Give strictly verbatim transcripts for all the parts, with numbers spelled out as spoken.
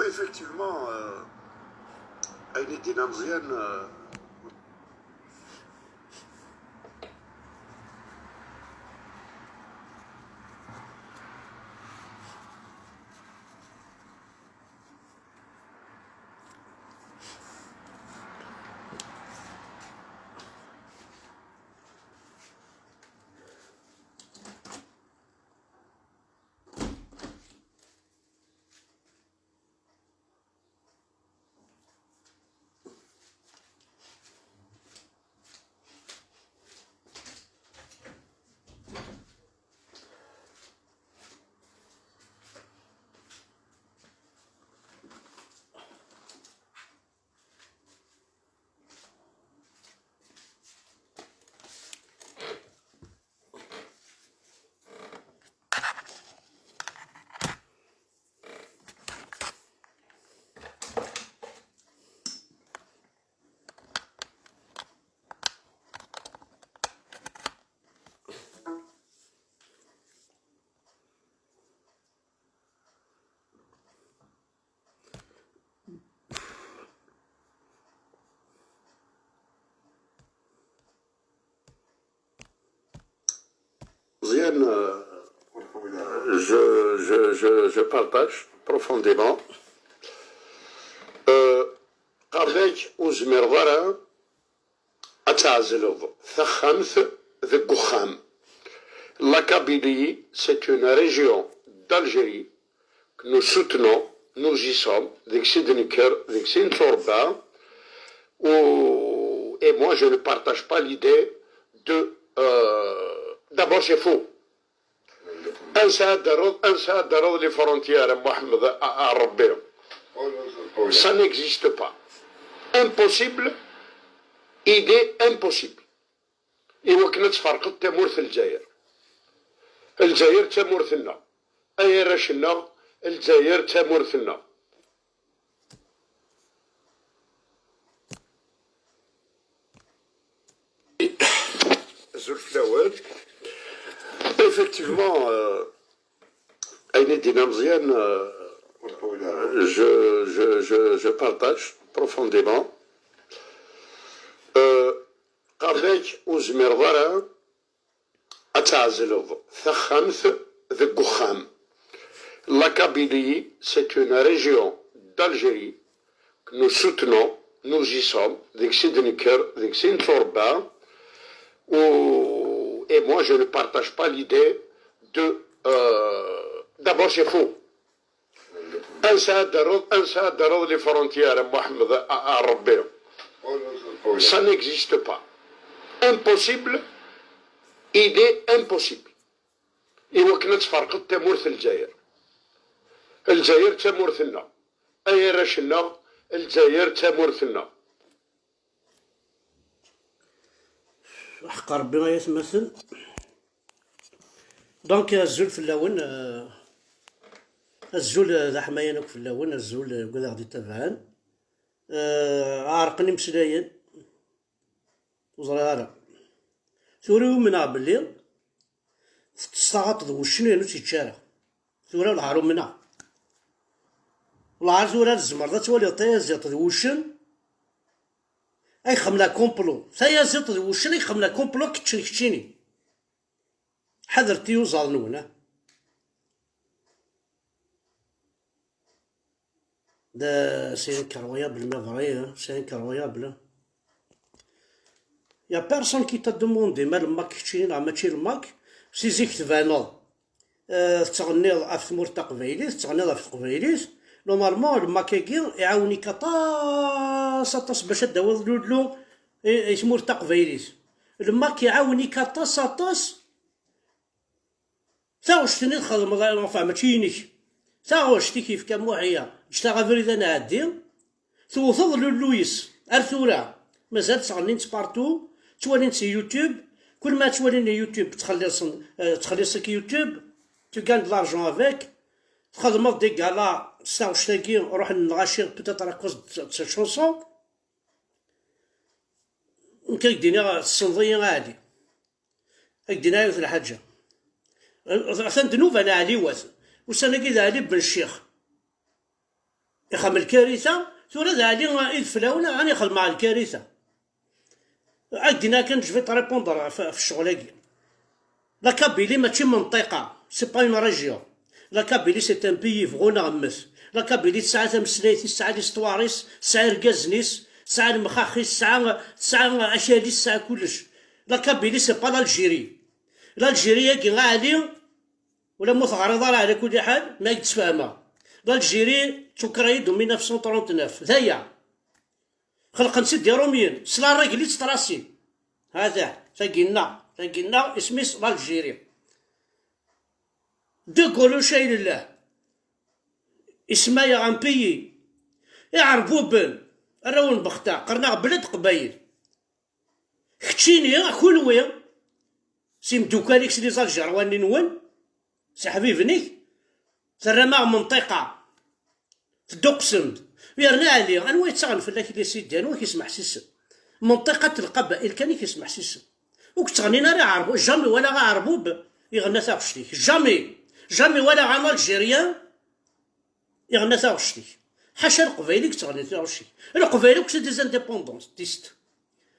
Effectivement, euh, ayen i d-yenna Meẓyan, euh, Meẓyan, euh, je, je, je, je partage profondément. Euh, qqaren-ak ur zmireḍ ara ad tɛezleḍ taxxamt deg uxxam. La Kabylie, c'est une région d'Algérie que nous soutenons, nous y sommes, deg-s i d-nekker, deg-s i netturebba. Et moi, je ne partage pas l'idée de, euh, d'abord, c'est faux. Ansa ad d-terreḍ, ansa ad d-terreḍ les frontières, a Muḥemmed, a, a Ṛebbi? Ça n'existe pas. Impossible, idée impossible. I wakken ad tferqeḍ tamurt n Lezzayer. Lezzayer d tamurt-nneɣ. Ay arrac-nneɣ, Lezzayer d tamurt-nneɣ. Azul fell-awen. Effectivement, euh, ayen i d-yenna Meẓyan, euh, je, je, je, je partage profondément. Euh, qqaren-ak ur zmireḍ ara ad tɛezleḍ taxxamt deg uxxam. La Kabylie, c'est une région d'Algérie que nous soutenons, nous y sommes, deg-s i d-nekker, deg-s i netturebba. Et moi, je ne partage pas l'idée de, euh, d'abord, c'est faux. Ansa ad d-terreḍ, ansa ad d-terreḍ les frontières, a Muḥemmed, a, a Ṛebbi? Ça n'existe pas. Impossible, idée impossible. I wakken ad tferqeḍ tamurt n Lezzayer. Lezzayer d tamurt-nneɣ. Ay arrac-nneɣ, Lezzayer d tamurt-nneɣ. Ḥeqq Ṛebbi ay atmaten. Donc, azul fell-awen, euh, azul, euh, d aḥmayan akk fell-awen, azul, euh, deg wid aɣ-d-ittabaɛen. Euh, ɛerqen imeslayen, ur ẓriɣ ara. Tura umneɣ belli teṭṭes taɣaṭ d wuccen yernu ur tt-yečči ara. Tura lɛar umneɣ. Lɛar tura tzemreḍ ad twaliḍ tayaziḍt d wuccen ay xemla complot. Tayaziḍt d wuccen ay xemla complot keččen keččini. Ḥadret tiyuzaḍ-nwen, ah. Da, c'est incroyable, ma vrai, hein, c'est incroyable. Y a personne qui t'a demandé ma le Mac keččini neɣ mačči le Mac. Si zik tbaneḍ, euh, tettɣenniḍ ɣef tmurt taqbaylit, tettɣenniḍ ɣef teqbaylit. Normalement, le Mac-agi iɛawen-ik aṭas, aṭas bac ad d-tawiḍ lullu i, i tmurt taqbaylit. Le Mac iɛawen-ik aṭas, aṭas. Taɣect-nni txedmeḍ, enfin, mačči inek. Taɣect i k-yefka Muḥya, ǧǧet-aɣ abrid ad nɛeddi. Tewteḍ lullu-is. Ar tura, mazal ttɣennin-tt partout, ttwalin-tt si YouTube. Kul ma ttwalin YouTube, ttxelliṣen, eh, ttxelliṣ-ik YouTube. Tu gagnes de l'argent avec. Txedmeḍ des galas s taɣect-agi, ruḥen lɣaci, peut-être à cause de cette chanson. Nekk ad k-d-iniɣ, tessneḍ-iyi a Ɛli. Ad k-d-iniɣ yiwet n lḥaǧa. Atan d nnuba n Ɛli wat. Ussan-agi d Ɛli ben Ccix. Ixdem lkarita, tura d Ɛli Ideflawen ad ixdem lkarita. Ad d-iniɣ kan, je vais te répondre ɣef, ɣef ccɣel-agi. La Kabylie mačči menṭiqa, c'est pas une région. La Kabylie c'est un pays, bɣu neɣ mmet. La Kabylie tesɛa tameslayt-is, tesɛa l'histoire-is, tesɛa irgazen-is, tesɛa lemxax-is, tesɛa, tesɛa akal-is, tesɛa kullec. La Kabylie c'est pas l'Algérie. L'Algérie-agi a Ɛli, ula ma teɣriḍ ara ɛla kulli ḥal, ma i d-sfehmeɣ. L'Algérie tuker-iyi-d en mille neuf cent trente-neuf, d aya. Xelqen-tt-id Irumyen s la règle i tt-tracé. Hada, tagi-nneɣ, tagi-nneɣ, isem-is l'Algérie. De Gaulle, ur cay lillah. Isemma-yaɣ un pays. Iɛerbuben, arraw n Bexta, qqaren-aɣ belad Qbayel. Keččini, a kunwi, s imdukal-ik s les Algérois-nni-nwen, s iḥbiben-ik, terram-aɣ menṭiqa, tedduqsem-d. Yerna Ɛli, anwa yettaɣen fell-ak les idées, anwa i k-yesmeḥsisen? Menṭiqa n lqabail kan i k-yesmeḥsisen. Ur k-ttɣennin ara aɛerbub, jamais walaɣ aɛerbub iɣenna taɣect-ik. Jamais, jamais walaɣ un Algérien iɣenna taɣect-ik. Ḥaca Leqbayel i yettɣennin taɣect-ik. Leqbayel akk c'est des indépendantistes.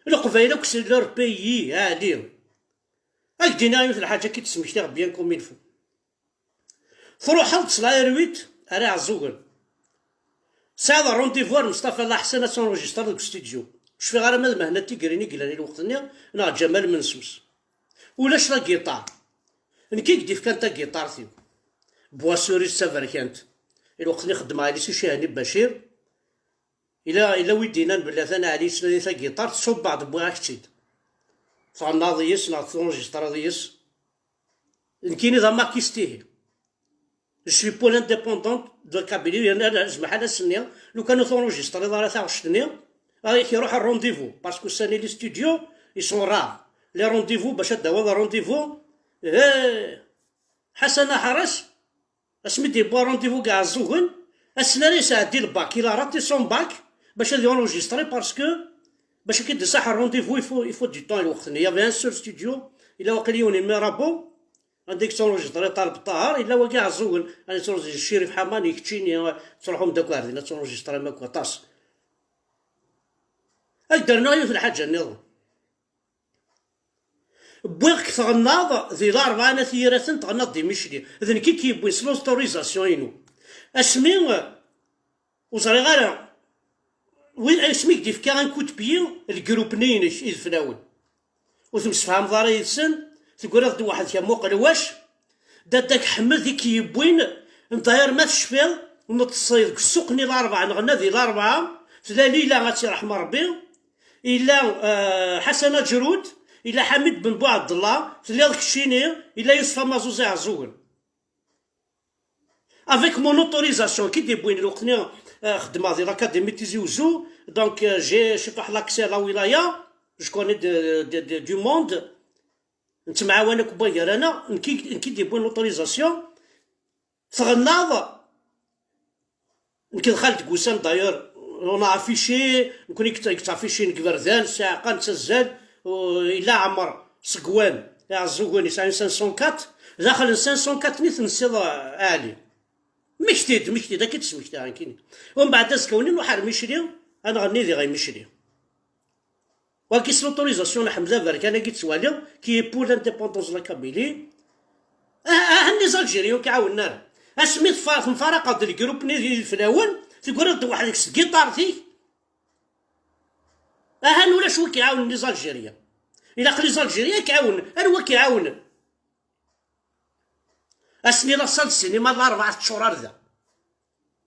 Leqbayel akk c'est leur pays, a Ɛli. Ad k-d-iniɣ yiwet n lḥaǧa, ad k-id-smektiɣ bien comme il faut. Truḥeḍ s la R huit ar Iɛeẓẓugen. Tesɛiḍ rendez-vous ar Mestafa Laḥsen ad tenregistriḍ deg studio. Ur cfiɣ ara ma d Mehna Tigrin i yellan i lweqt-nni neɣ Ǧamal Mensus. Ulac la guitare. Nekk i k-d-ifkan tagiṭart-iw. Bwa Suri d taberkant. I lweqt-nni xeddmeɣ yelli-s i Cihani Bacir. Ila, ila wi d-yennan belli atan Ɛli yettnadi tagiṭart, ṣubbeɣ-d, wwiɣ-ak-tt-id. Tɣennaḍ yis-s neɣ tenregistriḍ yis-s. Nekkini d amakist ihi. Je suis pour l'indépendance de la Kabylie, yerna zmeḥ ad as-nniɣ, lukan ur tenregistriḍ ara taɣect-nni, ad ak-iruḥ rendez-vous, parce que ussan-a les studios, ils sont rares. Les rendez-vous, bac ad d-tawiḍ rendez-vous, eh, Ḥasan Aḥras, asmi d-yewwi rendez-vous deg Iɛeẓẓugen, ass-n ara yesɛeddi lbak, il a raté son bac, bac ad yenregistri, parce que bac ad k-id-iṣaḥ rendez-vous, il faut, il faut du temps, i lweqt-nni. Il y avait un seul studio, yella waqil yiwen imir abo, anda i yettunregistriḍ Ṭaleb Ṭaher, yella wagi Iɛeẓẓugen, anda yettunregistriḍ Cirif Ḥamani, keččini, tettruḥum-d akk ar din, ad tunregistrem akk aṭas. Ad d-rnuɣ yiwet n lḥaǧa nniḍen. Wwiɣ-k tɣennaḍ di Larebɛa n At Yiraten, tɣennaḍ di Micli. D nekk i k-yewwin s l'autorisation-inu. Asmi, ur ẓriɣ ara, wi, asmi i k-d-ifka un coup de pied, lgrup-nni-inek, Ideflawen. Ur temsefhameḍ ara yid-sen, tegriḍ-d weḥd-k am uqelwac, Dadda-k Ḥmed i k-yewwin, d'ailleurs ma tecfiḍ, neṭṭseḍ deg ssuq-nni Larebɛa, neɣ nadi Larebɛa, tella Lila, ad tt-iṛḥem Ṛebbi, yella, eh, Ḥasan Aǧrud, yella Ḥamid Ben Buɛebdellah, telliḍ keččini, yella Yusef Amaẓuẓ Iɛeẓẓugen. Avec mon autorisation, ki d-yewwin lweqt-nni, eh, xeddmeɣ di l'Académie Tizi Ouzou, donc, eh, j'ai, j'ai pas l'accès à la wilaya, je connais de, de, de, du monde, nettemɛawan akk wway gar-aneɣ, nekk i, nekk i d-yewwin l'autorisation, tɣennaḍ, nekk d Xaled Gussan, d'ailleurs, on a affiché, nekkni i yettafici deg iberdan, ssiɛqa nettazzal, u-, yella Ɛmer Segwan, Iɛeẓẓugen, yesɛa cinq cent quatre, daxel n cinq cent quatre-nni tensiḍ, a Ɛli. Mmekti-d, mmekti-d, akka i d-smektaɣ nekkini. Umbeɛd azekka-nni nruḥ ar Micli, ad nɣenni diɣ i Micli. Wagi s l'autorisation n Ḥmed Aberkan-agi ttwaliɣ, qui est pour l'indépendance de la Kabylie. Ah, ah, les Algériens ur k-ɛawnen ara. Asmi tfa-, temfaraqeḍ d lgrup-nni d Ideflawen, tegriḍ-d weḥd-k s tgiṭart-ik. Ahan ulac wi k-iɛawnen, les Algériens. Ilaq les Algériens ad k-ɛawnen. Anwa k-iɛawnen? Ass-nni la salle de cinéma Larebɛa teččur ar da.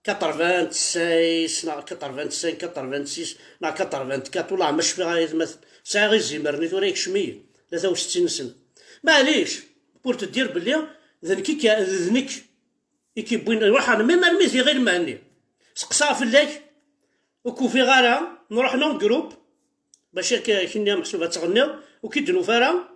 Quatre-vingt-seize neɣ quatre-vingt-cinq, quatre-vingt-six neɣ quatre-vingt-quatre, ula ma cfiɣ ara yetmaten. Sɛiɣ izimer-nni tura yekcem-iyi. Tlata u settin sna. Maɛlic, pour te dire belli d nekk i k-, d nekk i k-yewwin, ruḥ, même armi d Iɣil Mhenni. Seqsaɣ fell-ak, ur k-ufiɣ ara, nruḥ en groupe, bac ak-, kenni meḥsub ad tɣenniḍ, ur k-id-nufi ara.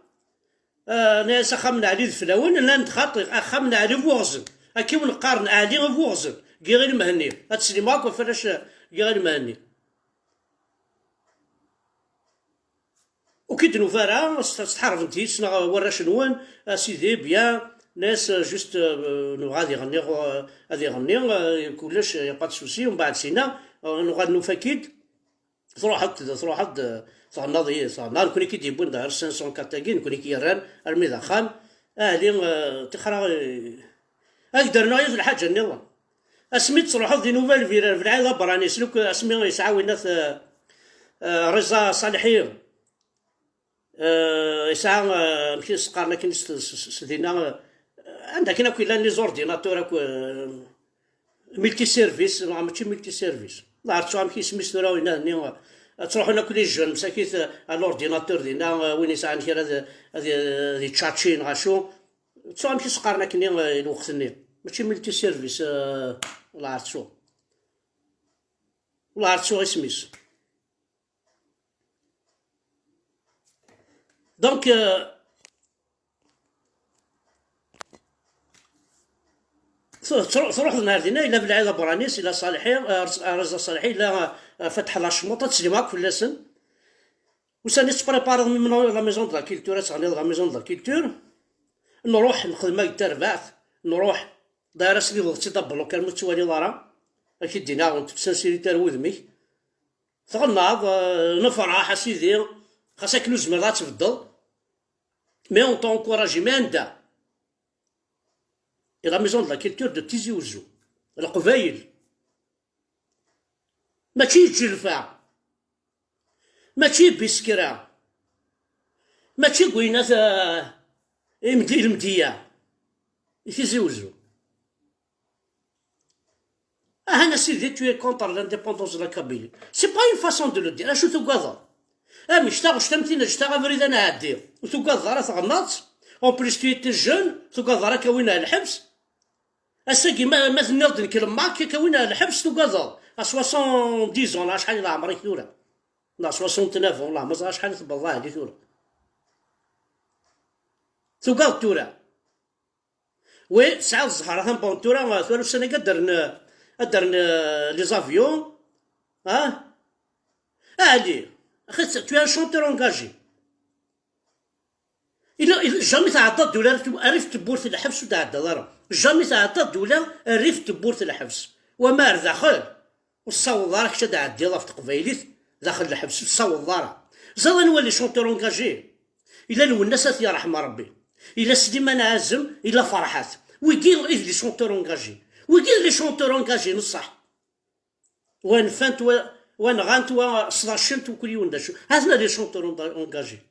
Ah, nna-yas axxam n Ɛli d fell-awen, nnan-d xaṭi, axxam n Ɛli Buɣzen. Akka i wen-qqaren, Ɛli Buɣzen, deg Iɣil Mhenni. Ad teslim akk ɣef warrac n Iɣil Mhenni. Ur k-id-nufi ara, s, s tḥarbent yis-neɣ warrac-nwen, a sidi, bien. Nna-yas, euh, juste, euh, nebɣa ad iɣenni, euh, ad iɣenni, euh, kullec, y a pas de souci. Umbeɛd sina, euh, nuɣal nufa-k-id, truḥeḍ-d, truḥeḍ-d, euh, tɣennaḍ-iyi, tɣennaḍ, nekni i k-id-yewwin d ar cinq cent quatre-vingts, nekni i k-yerran armi d axxam. Ahli, euh, tixra, euh, ad k-d-rnuɣ yiwet lḥaǧa nniḍen. Asmi d-truḥeḍ di Nouvelle Ville, ar Belɛid Abranis, luk asmi yesɛa winna-t, euh, euh, Riza Saliḥi, euh, yesɛa, euh, amek i s-qqaren akken s, s, s, s dinna, euh, anda akken akk yellan les ordinateurs akk, euh, multiservice, neɣ mačči multiservice. Neɣ ttuɣ amek isem-is tura winna-nni, euh, ad ttruḥun akk les jeunes, msakit, euh, à l'ordinateur dinna, euh, win yesɛan kra ad, ad, ad yetčačči neɣ acu. Ttuɣ amek i s-qqaren akkenni, euh, i lweqt-nni. Mačči multiservice, euh, la ttuɣ. La ttuɣ isem-is. Donc, euh, tru-, truḥeḍ ɣer dinna, yella Belɛid Abranis, yella Saliḥi, euh, Riza Saliḥi, yella, euh, Fatḥ Lacmuṭ, ad teslim akk fell-asen. Ussan i tettprepariḍ même la maison de la culture, ad teɣniḍ la maison de la culture, nruḥ nexdem-ak-d tarbaɛt, nruḥ, dayra s-nniḍeḍ-tt-id abelluq armi ur tettwaliḍ ara, ad k-id-iniɣ, ur tent-ttsensirit ara wudem-ik. Tɣennaḍ, euh, nefreḥ a sidi, xas akken ur tezmireḍ ad tbeddeḍ, mais on t'encourage, mais anda? Et la maison de la culture de Tizi Ouzou, Leqbayel. Mačči Ǧelfa, mačči Biskra, mačči Gwinat, euh, Imdi-, Lemdiya, i Tizi Ouzou. Ahan a sidi, tu es contre l'indépendance de la Kabylie. C'est pas une façon de le dire. Acu tugadeḍ? Amek taɣect am tin, ǧǧet-aɣ abrid ad nɛeddi. Ur tugadeḍ ara tɣennaḍ-tt? En plus, tu étais jeune, tugadeḍ ara k-awin ar lḥebs? Ass-agi ma, ma tenniḍ-d nekk lemmak, ad k-awin ar lḥebs, tugadeḍ? À soixante-dix ans, la, acḥal i d ɛemṛ-ik tura? Neɣ soixante-neuf ans, la, ma ẓer acḥal i tewweḍ ɛli tura. Tugadeḍ tura? Oui, tesɛiḍ zzher a Bon, tura, tura ussan-agi ad d-rren, ad d-rren, euh, les avions, ah? Ɛli, axi, tu es un chanteur engagé. Il, il, jamais tɛeddaḍ-d ula rif, rif tewwurt n lḥebs ur d-tɛeddaḍ ara. Jamais tɛeddaḍ-d ula rif tewwurt n lḥebs. Wa ma ar daxel, ur tessawḍeḍ ara kečč ad tɛeddiḍ ɣef teqbaylit daxel lḥebs, ur tessawḍeḍ ara. Ẓer anwa les chanteurs engagés. Ila Lwennas, ad t-yerḥem Rebbi. Ila Sliman Ɛazem, ila Ferḥat. Wigi i d les chanteurs engagés. Wigi d les chanteurs engagés n ṣṣeḥ. Wa nfant, wa, wa nɣant, wa sḍacent, mkul yiwen d acu. Ha-ten-a les chanteurs en-, engagés.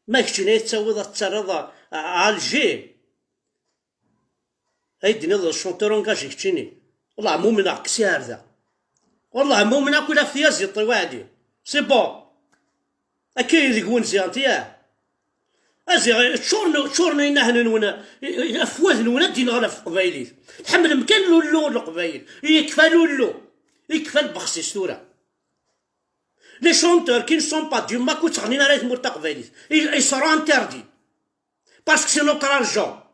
Ma keččini ay tettawiḍ ad tettarraḍ a, a, a Alger. Ay d-tiniḍ d chanteur engagé keččini. Wallah ma umneɣ-k si ar da. Wallah ma umneɣ-k ula f tyaziḍt-iw a Ɛli. C'est bon. Akka i deg-wen ziɣent, yah? A ziɣ, ččuren, ččuren inahen-nwen, afwad-nwen ad d-inɣen ɣef teqbaylit. Tḥemmlem kan Lullu n Leqbayel. Yekfa Lullu. Yekfa lbexs-is tura. Les chanteurs qui ne sont pas du MAK ur ttɣennin ara i tmurt taqbaylit. Ils, ils seront interdits. Parce que c'est notre argent.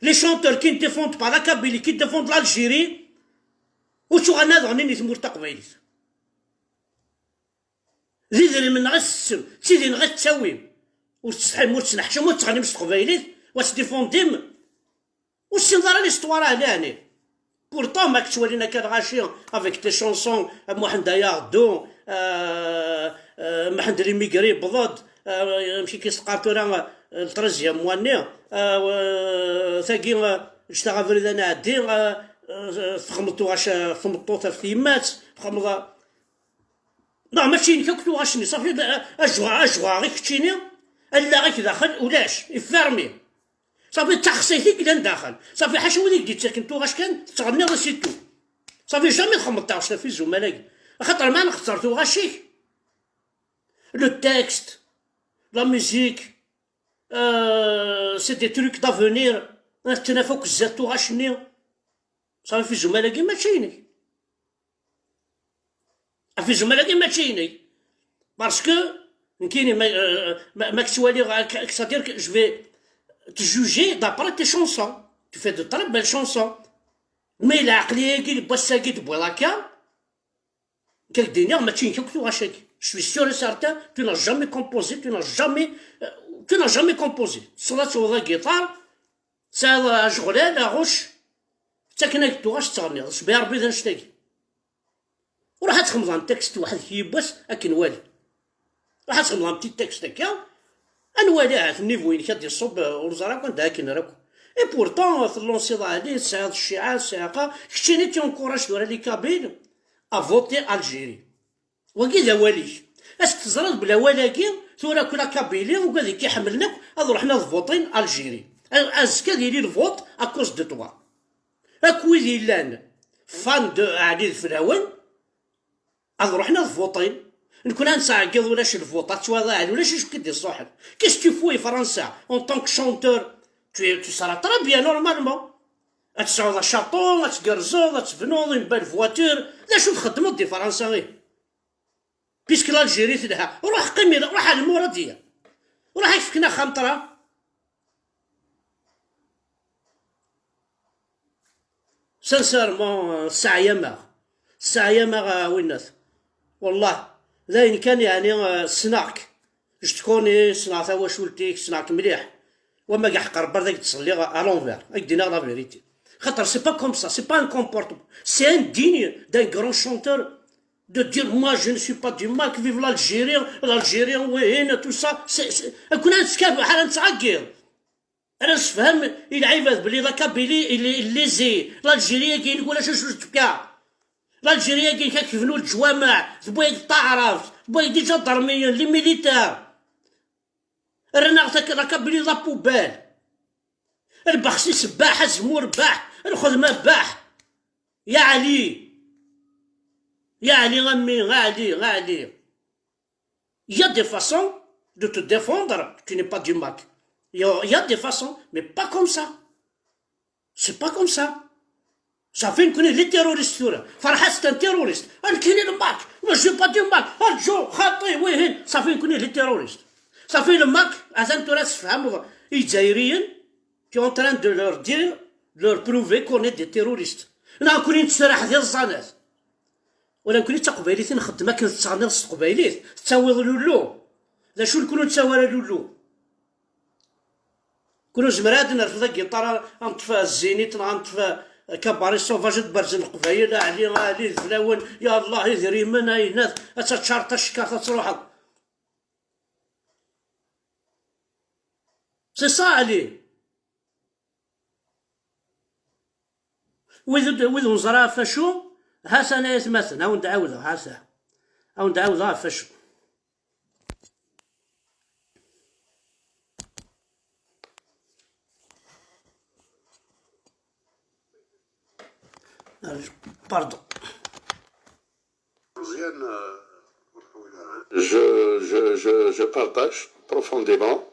Les chanteurs qui ne défendent pas la Kabylie, qui défendent l'Algérie, ur ttuɣalen ad ɣnin i tmurt taqbaylit. D idrimen-nneɣ i tettessem, d tidi-nneɣ i tettawim. Ur tettsetḥim, ur tettneḥcam, ur tettɣennim s teqbaylit, wa tettdifundim. Ur tessineḍ ara l'histoire, ɛni, ɛni? Pourtant, ma k-ttwalin akka lɣaci, avec tes chansons, euh, Muḥend Ayardou, euh, euh, Mḥend l'immigré, yewweḍ-d, euh, amek i k-teqqar tura, euh, le treizième mois-nni, euh, tagi, euh, ǧǧet-aɣ abrid ad nɛeddi, euh, euh, txemmeḍ tuɣac, euh, tmeṭṭut ɣef tyemmat, txemmeḍ, euh, non, mačči inek akk tuɣac-nni, ṣafi, euh, ajɣa, ajɣa i keččini, allaɣ-ik daxel, ulac, ifermi. Ṣafi d taxsayt i yellan daxel. Ṣafi ḥaca wid i k-d-yettaken tuɣac kan, tettɣenniḍ i situ. Ṣafi jamais txemmeḍ taɣect ɣef izumal-agi. Axaṭer ma nxeṣṣer tuɣac-ik, le texte, la musique, euh, c'est des trucs d'avenir. Ad ttnaf akk zdat tuɣac-nni. Ṣafi izumal-agi mačči inek. Ɣef izumal-agi mačči inek. Parce que nekkini ma, euh, ma, ma k-ttwaliɣ, c'est-à-dire que je vais te juger d'après tes chansons. Tu fais de très belles chansons. Mais lɛeqliya-agi n wass-agi tewwiḍ akka, nekk ad k-d-iniɣ mačči inek akk tuɣac-agi. Je suis sûr et certain, tu n'as jamais composé, tu n'as jamais, euh, tu n'as jamais composé. Tesɛiḍ ad tewweḍ agiṭar, Tesɛiḍ ajeɣlal, aɣuc, ttaken-ak-d tuɣac tettɣenniḍ, cbi Ṛebbi d annect-agi. Ruḥ ad txemḍeḍ texte weḥd-k yiwwas akken wali. Ruḥ ad txemḍeḍ petit texte akka, ad nwali ahat nnivu-inek ad d-iṣubb, ur ẓriɣ akk anda akken ara akk. Et pourtant, tellansiḍ ɛli, tesɛiḍ cciɛa, tesɛiḍ qa, keččini tu encourages tura les Kabyles à voter Algérie. Wagi d awal-ik. Ass-k teẓriḍ belli awal-agi, tura akk la Kabylie, ugad i k-iḥemmlen akk, ad ruḥen ad votin Algérie. A-, azekka ad yili le vote à cause de toi. Akk wid yellan fan de Ɛli d fell-awen, ad ruḥen ad votin. Nekni ad nettɛeggiḍ ulac le vote, ad twaḍaɛel, ulac acu k-id-iṣuḥen. Qu'est-ce que tu fous i Fransa en tant que chanteur? Tu, tu seras très bien normalement. Ad tesɛuḍ château, ad tgerrzeḍ, ad tebnuḍ une belle voiture. D acu txeddmeḍ di Fransa, ih? Puisque l'Algérie telha, ruḥ qqim, ruḥ ar Lmuradiya, ruḥ ad k-fken axxam ṭra. Sincèrement, euh, tesseɛyam-aɣ, tesseɛyam-aɣ, euh, a winnat. Wallah, d ayen kan, yeɛni, euh, ssneɣ-k. Je te connais, ssneɣ tawacult-ik, ssneɣ-k mliḥ. Wama deg ḥeqq Rebbi ad ak-d-ṣelliɣ à l'envers, ad ak-d-iniɣ la vérité. Xaṭer c'est pas comme ça, c'est pas un comportement. C'est indigne d'un grand chanteur de dire, moi je ne suis pas du MAK, vive l'Algérie, l'Algérie, wihin, tout ça. C'est, c'est, ad nettɛeggiḍ. Ara nessefhem i lɛibad belli la Kabylie, il est lésé. L'Algérie-agi-inek ulac acu tefka. L'Algérie-agi-inek ad k-bnu leǧwameɛ, tewwi-ak-d taɛrabt, tewwi-ak-d iǧadarmiyen, les militaires. Rran-aɣ la Kabylie d la poubelle. Lbexs-is bbaḥ, azemmur bbaḥ, lxedma bbaḥ. Ya Ɛli. Ya Ɛli a mmi, a Ɛli, a Ɛli. Il y a des façons de te défendre, tu n'es pas du MAK. Il y a, il y a des façons, mais pas comme ça. C'est pas comme ça. صافي نكوني les terroristes tura. Ferḥat c'est un terroriste. أنا كاينين le MAK. Moi je suis pas du MAK. Arǧu, xaṭi, wihin. صافي نكوني les terroristes. صافي le MAK, atan tura tessefhameḍ Izzayriyen, tu es en train de leur dire, de leur prouver qu'on est des terroristes. Neɣ nekkni nettraḥ d iẓẓanet. Wala nekkni d taqbaylit i nxeddem akken tettɣenniḍ s teqbaylit, tettawiḍ lullu. D acu nekkni ur nettawi ara lullu? Nekkni ur nezmir ara ad nerfed agiṭar, ad neṭṭef Zénith neɣ ad neṭṭef Cabaret Sauvage, ad berzen Leqbayel, a Ɛli, a Ɛli, d fell-awen, ya Allah, idrimen, ayennat, ad teččareḍ tacekkart, ad truḥeḍ. C'est ça, Ɛli. Wid, wid ur neẓri ɣef acu, ha-t-an ay atmaten, ad wen-d-ɛawdeɣ, ha-t-an. Ad wen-d-ɛawdeɣ ɣef acu. Pardon. Je, je, je, je partage profondément.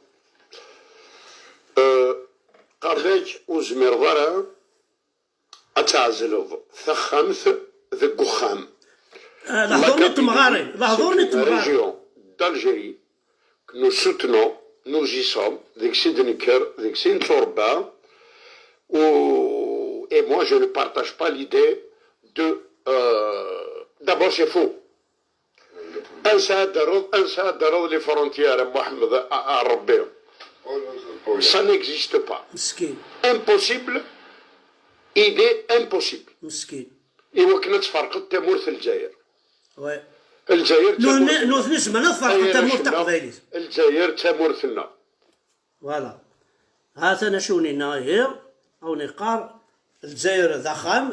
Euh, qqaren-ak ur zmireḍ ara ad tɛezleḍ taxxamt deg uxxam. Ah, lehdur n temɣarin, lehdur n temɣarin. Région d'Algérie que nous soutenons, nous y sommes, deg-s i d-nekker, deg-s i netturebba. Ou, et moi, je ne partage pas l'idée de, euh, d'abord, c'est faux. Ansa ad d-terreḍ, ansa ad d-terreḍ les frontières, a Mohamed, a, a Rebbi. Ça n'existe pas. Meskin. Impossible. Idée impossible. Meskin. I wakken ad tferqeḍ tamurt n Lezzayer. Ouais. Lezzayer d tamurt-nneɣ. Nutni zemren ad ferqen tamurt taqbaylit. Lezzayer d tamurt-nneɣ. Voilà. Ha-t-an acu wen-yenna ihi, a wen-yeqqar, Lezzayer d axxam,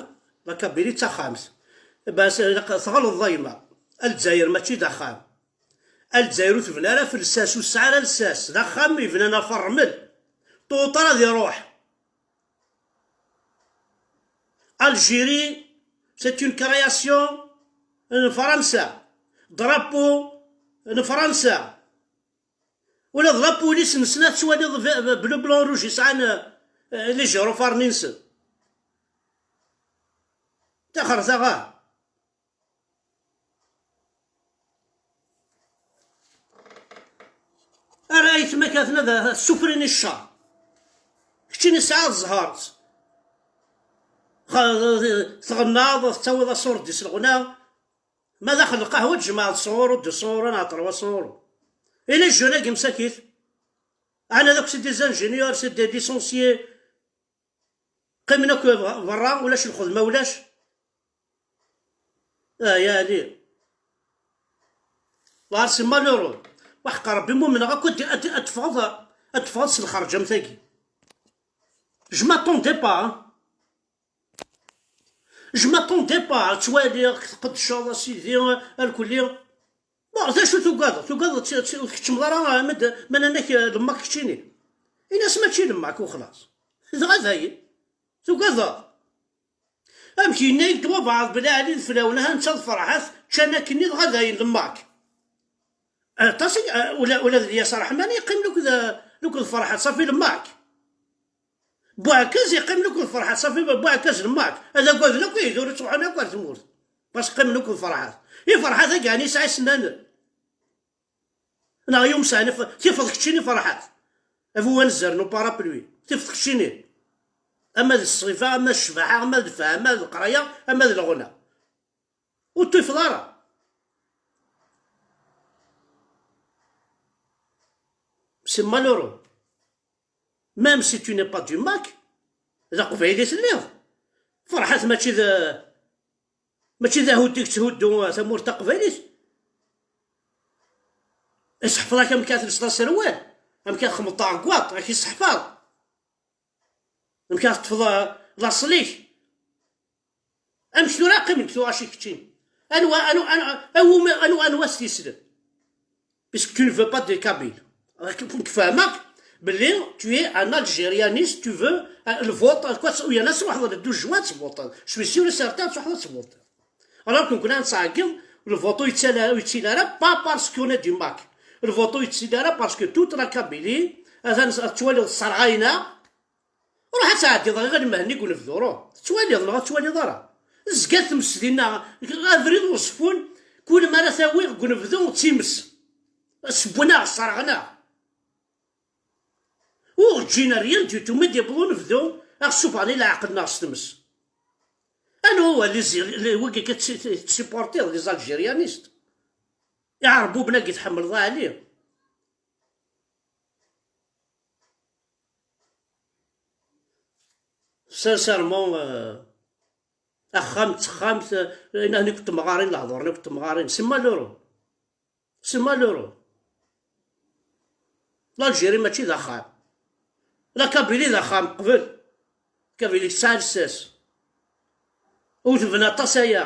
la Kabylie d taxxamt. Bas, ilaq, tɣelḍeḍ a yemma. A Lezzayer mačči d axxam. A Lezzayer ur tebna ara f lsas, ur tesɛi ara lsas. D axxam yebnan ɣef ṛṛmel. Tuṭer ad iṛuḥ. Algérie, c'est une création n Fransa. Drapeau n Fransa. Ula d la police-nsen ad twaliḍ v-, v-, bleu, blanc, rouge, yesɛan, euh, les gyrophares-nni-nsen. Taxerta, ah. Ara aytma-k aten ad, ad ssufrin i ccer. Keččini tesɛiḍ zzher. Xa-, tɣennaḍ, tettawiḍ aṣurdi s lɣna. Ma daxel lqahwa tjemɛeḍ cent euros, deux cents euros, neɣ trois cents euros. Et les jeunes-agi msakit? Ɛni ad akk c'est des ingénieurs, c'est des licenciés. Qqimen akk berra, ulac lxedma, ulac. Ah, ya Ali. War c'est malheureux. Waḥq Rebbi, mumneɣ akk ad, ad, ad teffɣeḍ, ad teffɣeḍ s lxerǧ am tagi. Je m'attendais pas, hein. Je m'attendais pas. Ttwaliɣ-k tqeddceḍ a sidi, alkulli. Bon, d acu tugadeḍ? Tugadeḍ tt-, tt-, ur tkeččmeḍ ara, ah, ma d-, ma nnan-ak, eh, lemmak keččini. Ini-as mačči lemmak, u xlaṣ. Dɣa dayen. Tugadeḍ? Amek yenna-yak-d wabeɛḍ belli Ɛli d Flawen, aha netta d Ferḥat, ččan akkenni dɣa dayen lemmak. Aṭas i, eh, ula, ula d Lyas Ṛeḥmani yeqqim lukud, eh, lukud Ferḥat, ṣafi lemmak. Buɛkaz yeqqim lukud Ferḥat, ṣafi Buɛkaz lemmak. Ad agaden akk ihi tura ttruḥun akk ar tmurt. Parce que qqimen lukud Ferḥat. I Ferḥat-agi ɛni yesɛa isennanen? Neɣ yumsa, tif-, tifeḍ keččini Ferḥat. A bu wanzaren u parapluie. Tifeḍ keččini. Ama d ṣṣifa, ama d ccbaḥa, ama d lefhama, ama d leqraya, ama d leɣna. Ur tifeḍ ara. C'est malheureux. Même si tu n'es pas du MAK, d aqbayli telliḍ. Ferḥat mačči d, mačči d ahuddu i yetthuddu tamurt taqbaylit. Iseḥfeḍ-ak amek ara telseḍ aserwal, amek ara txedmeḍ taɛeggaṭ, ad k-iseḥfeḍ. Amek ara teṭṭfeḍ, eh, laṣel-ik. Amek tura qqimen deg tuɣac i keččini? Anwa, anwa, anwa, anwa, anwa, anwa s-t-yeslen? Puisque tu ne veux pas des Kabyles. Nekk fehmeɣ belli tu es un algérianiste, tu veux, euh, le vote, quoi, u yal ass ruḥeḍ le douze juin ad tvoteḍ. Je suis sûr et certain ad truḥeḍ ad tvoteḍ. Alors que nekkni ad nettɛeggiḍ, le vote ur yettili ara, ur yettili ara, pas parce qu'on est du MAK. Le vote ur yettili ara parce que toute la Kabylie, atan ad twaliḍ sserɣayen-aɣ, Ruḥ ad tɛeddiḍ ɣer lmehni deg unebdu, ruḥ. Tettwaliḍ neɣ ur tettwaliḍ ara? Tezga tmes dinna, abrid ur ṣeffun, kul mi ara tawi deg unebdu d times. Sewwen-aɣ, sserɣen-aɣ. Ur ǧǧin rien du tout, mi d-yewweḍ unebdu, ad ɣ-ssufɣen i leɛqel-nneɣ s tmes. Anwa les, les, wigi akka tt-, tt-, tettsupportiḍ, les algérianistes? Iɛerbuben-agi tḥemmleḍ a Ɛli? Sincèrement, euh, axxam d texxamt, euh, inehni akked temɣarin, lehdur-nni akked temɣarin, c'est malheureux. C'est malheureux. L'Algérie mačči d axxam. La Kabylie d axxam qbel. Kabylie tesɛa lsas. U tebna aṭas aya.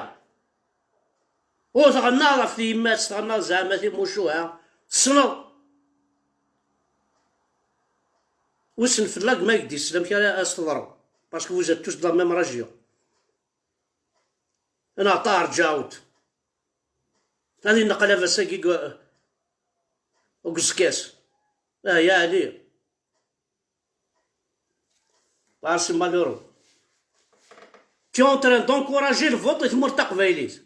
Ur tɣennaḍ ɣef tyemmat, tɣennaḍ zeɛma timucuha. Tessneḍ. Wissen fell-ak ma ak-d-isel amek ara as-teḍru. Parce que vous êtes tous de la même région. Neɣ ṭaher ǧaɛut. Ad ineqlab ass-agi deg, deg uzekka-s. Ah, ya Ɛli. Par c'est malheureux. Tu es en train d'encourager le vote i tmurt taqbaylit.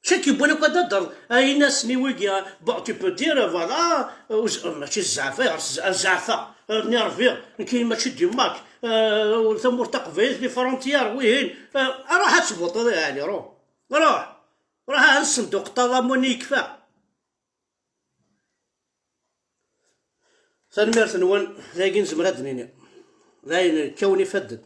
Chaque yewwan akk ad d-teddreḍ ayen asen i wigi, bon, tu peux dire, voilà, euh, mačči zzaɛfa, ɣer zza-, zzaɛfa, euh, nni Rebbi, nekk mačči d imak, euh, tamurt taqbaylit, les frontières, wihin, euh, ruḥ ad tvuṭiḍ, a Ɛli, ruḥ, ruḥ, ruḥ, ah, ṣenduq ṭalamuni yekfa. Tanemmirt-nwen, dagi nezmer ad d-nini. D ayen kkawen ifadden.